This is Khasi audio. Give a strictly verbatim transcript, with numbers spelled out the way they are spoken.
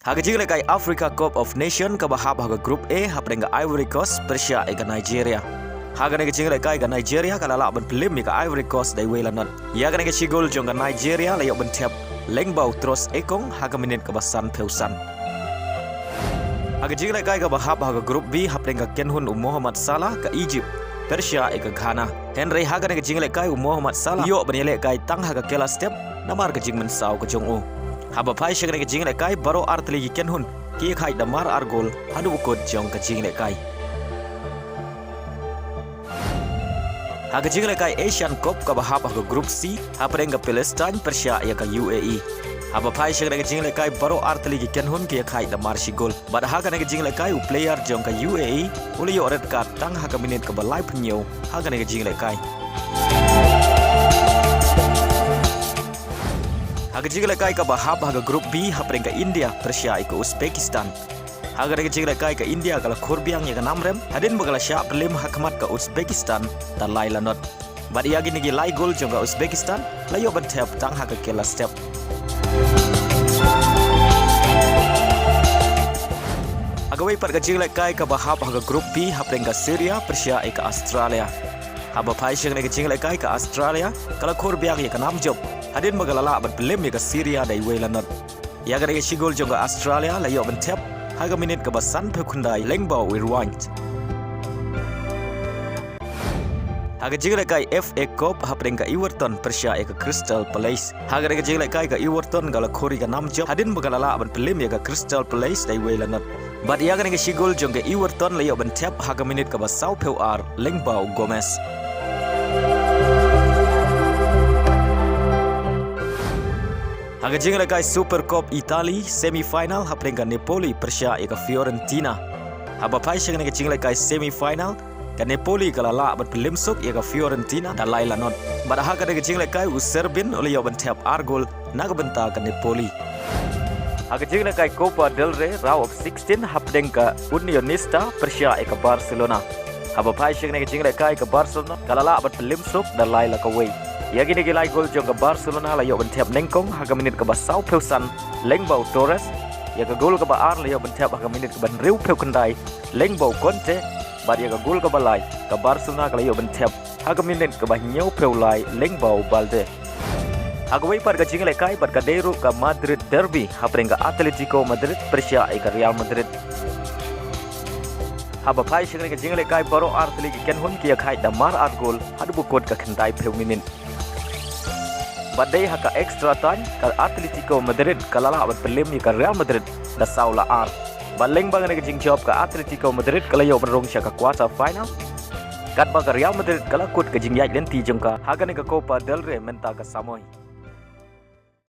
Ha ka jinglehkai Africa Cup of Nation kaba hap ha ka Group A hapdeng ka Ivory Coast pyrshah ïa ka Nigeria. Ha kane ka jinglehkai ka Nigeria ka la lah ban pynliem ïa ka Ivory Coast da iwei la not. Ïa kane ka shi gol jong ka Nigeria la ïoh ban thep lyngba u Trost Ekong ha ka minit kaba sanphew san. Ha ka jinglehkai kaba hap ha ka Group B hapdeng ka kynhun u Mohamed Salah ka Egypt pyrshah ïa ka Ghana. Hynrei ha kane ka jinglehkai u Mohamed Salah u ïoh ban ïalehkai tang ha ka kylla step namar ka jingmynsaw ka jong u. Haba phai sha kane ka jinglehkai baroh artylli ki kynhun ki ïakhaid da mar ar gol haduh ba kut jong ka jinglehkai. Ha ka jinglehkai Asian Cup kaba hap ha ka Group C hapdeng ka Palestine pyrshah ïa ka U A E. Haba phai sha kane ka jinglehkai baroh artylli ki kynhun ki ïakhaid da mar shi gol. Bad ha kane ka jinglehkai u player jong ka U A E u la ïoh red card tang ha ka minit kaba laiphew hynñiew ha kane ka jinglehkai. Ha ka jinglehkai kaba hap ha ka Group B hapdeng ka India pyrshah ïa ka Uzbekistan. Ha kane ka jinglehkai ka India ka la khur biang ïa ka namrem hadien ba ka la shah pynliem ha khmat ka Uzbekistan da lai la not. Bad ïa kine ki lai gol jong ka Uzbekistan la ïoh ban thep tang ha ka kylla step. Ha kawei pat ka jinglehkai kaba hap ha ka Group B hapdeng ka Syria pyrshah ïa ka Australia. Haba phai sha kane ka jinglehkai ka Australia ka la khur biang ïa ka namjop hadien ba ka la lah ban pynliem ïa ka Syria da iwei la not. Ïa kane ka shi gol jong ka Australia la ïoh ban thep ha ka minit kaba sanphew khyndai lyngba u Irwan. Ha ka jinglehkai F A Cup hapdeng ka Everton pyrshah ïa ka Crystal Palace. Ha kane ka jinglehkai ka Everton ka la khur ïa ka namjop hadien ba ka la lah ban pynliem ïa ka Crystal Palace da iwei la not. Bad ïa kane ka shi gol jong ka Everton la ïoh ban thep ha ka minit kaba sawphew ar lyngba u Gomez. Ha ka jinglehkai Super Cup Italy semi final hapdeng ka Napoli pyrshah ïa ka Fiorentina. Haba phai sha kane ka jinglehkai semi final ka Napoli ka la lah ban pynliem suk ïa ka Fiorentina da lai la not. Bad ha kane ka jinglehkai u Serbin u la ïoh ban thep ar gol na ka bynta ka Napoli. Ha ka jinglehkai Copa del Rey round of sixteen hapdeng ka Unionista pyrshah ïa ka Barcelona. Haba phai sha kane ka jinglehkai ka Barcelona ka la lah ban pynliem suk da lai la kawei. Ïa kine ki lai gol jong ka Barcelona la ïoh ban thep nyngkong ha ka minit kaba sawphew san lyngba u Torres. Ïa ka gol kaba ar la ïoh ban thep ha ka minit kaba hynriewphew khyndai lyngba u Conte. Bad ïa ka gol kaba lai ka Barcelona ka la ïoh ban thep ha ka minit kaba hynñiewphew lai lyngba u Balde. Ha kawei pat ka jinglehkai bad ka dei ruh ka Madrid derby hapdeng ka Atletico Madrid pyrshah ïa ka Real Madrid. Haba phai sha kane ka jinglehkai baroh artylli ki kynhun ki ïakhaid da mar ar gol haduh ba kut ka khyndaiphew minit. Bad dei ha ka extra time ka Atletico Madrid ka la lah ban pynliem ïa ka Real Madrid da saw la ar. Bad lyngba kane ka jingjop ka Atletico Madrid ka la ïoh ban rung sha ka quarter final. Katba ka Real Madrid ka la kut ka jingïaid lynti jong ka ha kane ka Copa del Rey mynta ka samoi.